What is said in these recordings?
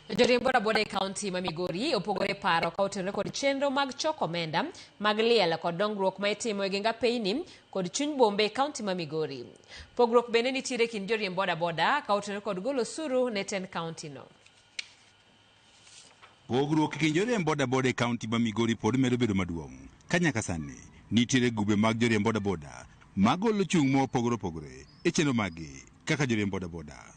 Joriemb bodaboda e kaunti ma Migori opogore paro ka otenore kod chenro mag choko omenda mag liel kod dongruok ma itimo e geng apeyni kod chuny bombe e kaunti ma Migori. Pogruok bende nitiere e kind joriemb bodaboda ka otenore kod golo osuru ne tend kaunti no. Pogruok e kind joriemb bodaboda e kaunti ma Migori pod medo bedo maduong' ka nyaka sani nitiere grube mag joriemb bodaboda magolo chung' mopogore opogore e chenro maggi kaka joriemb bodaboda.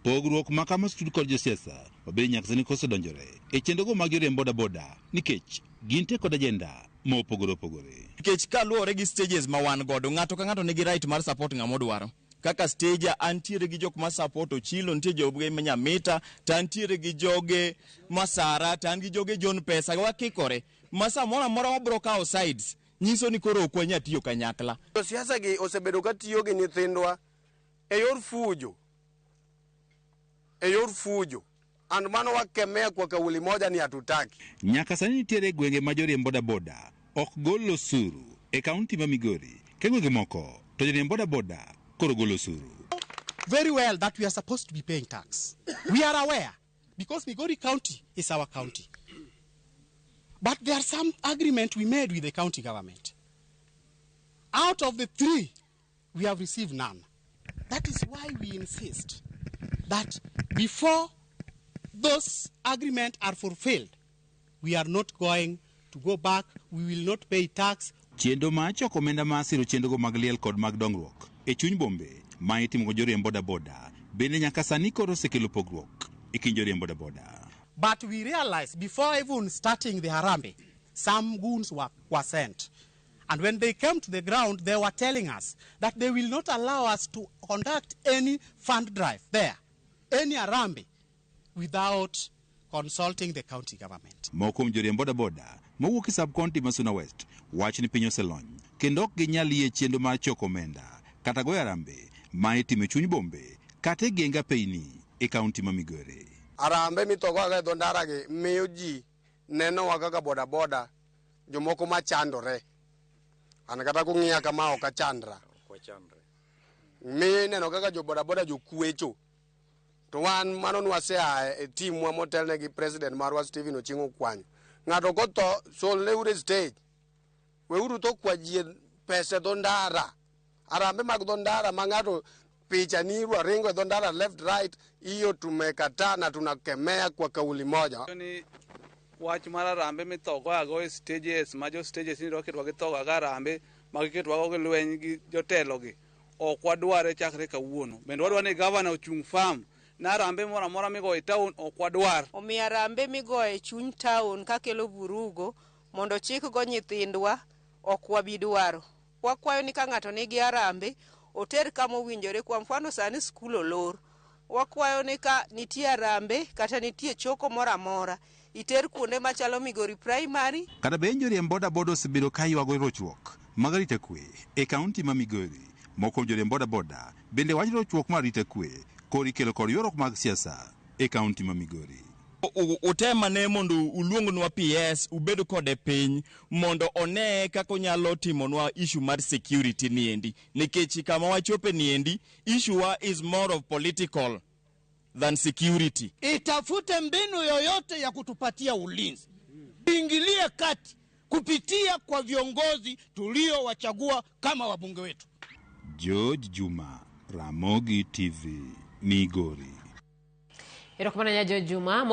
Pogruok ma kama ostud kod josiasa mabende nyaka sani kosedonjore e chenrogo mag joriemb bodaboda nikech gintie kod agenda mopogore opogore. Nikech kaluwore gi stages ma wan godo, ng'ato ka ng'ato nigi right mar support ng'ama odwaro. Kaka stage antiere gi jok ma support Ochilo, nitie joge Nyamita, to antiere gi joge Masara, to an gi joge John Pesa, wakikore. Ma samoro amora wabro kawo sides, nyiso ni koro ok wanyal tiyo kanyakla. Josiasa gi osebedo ka tiyo gi nyithindwa e yor fujo, e yor fujo and mano wakemea kwa kauli moja ni hatutaki. Nyaka sani nitiere gwenge ma joriemb bodaboda ok gol osuru e kaunti ma Migori, ka gwenge moko to joriemb bodaboda koro golo osuru. Very well that we are supposed to be paying tax. We are aware because Migori County is our county. But there are some agreement we made with the county government. Out of the three, we have received none. That is why we insist that before those agreements are fulfilled, we are not going to go back, we will not pay tax. Chenro mar choko omenda mar siro chenrogo mag liel kod mag dongruok e chuny bombe ma itimo go joriemb bodaboda bende nyaka sani koro osekelo pogruok e kind joriemb bodaboda. But we realized before even starting the Harambee, some goons were sent. And when they came to the ground, they were telling us that they will not allow us to conduct any fund drive there, any Harambee, without consulting the county government. Moko kuom joriemb bodaboda mowuok e sub county ma Suna West wacho ni piny oselony kendo ok ginyal yie chenro mar choko omenda kata goyo harambee ma itimo e chuny bombe kata e geng apeyni e kaunti ma Migori. Harambee mithogo aga e dho ndara gi miyo ji nenowa kaka bodaboda jomoko machandore. An kata kung'iya kama ok achandra. Miyo ineno kaka jo bodaboda jokwecho. To wan mano nwasea e timwa motelne gi president marwa Stephen Ochieng' Okwanyo. Ng'ato kotho solneuru e stage. Weuru tho kwa ji pesa e dho ndara. Harambee mag dho ndara ma ng'ato picha ni ringo e dho ndara left right, hiyo tumekataa na tunakemea kwa kauli moja. Ni wach mar harambee mithogo ago e stages ma jo stages ni dwa githogo aga harambee ma giketwago gi lweny gi jotelo gi ok wadware chakre kawuono. Bende wadwa ni gavana ochung' firm na harambee moro amora migoyo e town ok wadwar. Omiyo harambee migoyo e chuny town kakelo vurugo mondo chikgo nyithindwa ok wabi dwaro. Wakwayo ni ka ng'ato nigi harambee oter kama owinjore. Kwa mfano sani skul olor. Wakwayo ni ka nitie harambee kata nitie choko moro amora iter kuonde machalo Migori Primary. Kata bed ni joriemb bodaboda osebedo ka ywago rochruok mag arita kwe e kaunti ma Migori, moko kuom joriemb bodaboda bende wacho rochruok mar arita kwe koro ikelo kod ywaruok mag siasa e kaunti ma Migori. Utem ane mondo uluongnwa PS ubed kode piny mondo one kaka onyalo timonwa issue mar security niendi nikech kama wachope niendi issue wa is more of political than security. Itafute mbinu yoyote ya kutupatia ulinzi, ingilie kati kupitia kwa viongozi tuliowachagua kama wabunge wetu. George Juma, Ramogi TV, Migori. Erokamano nya George Juma.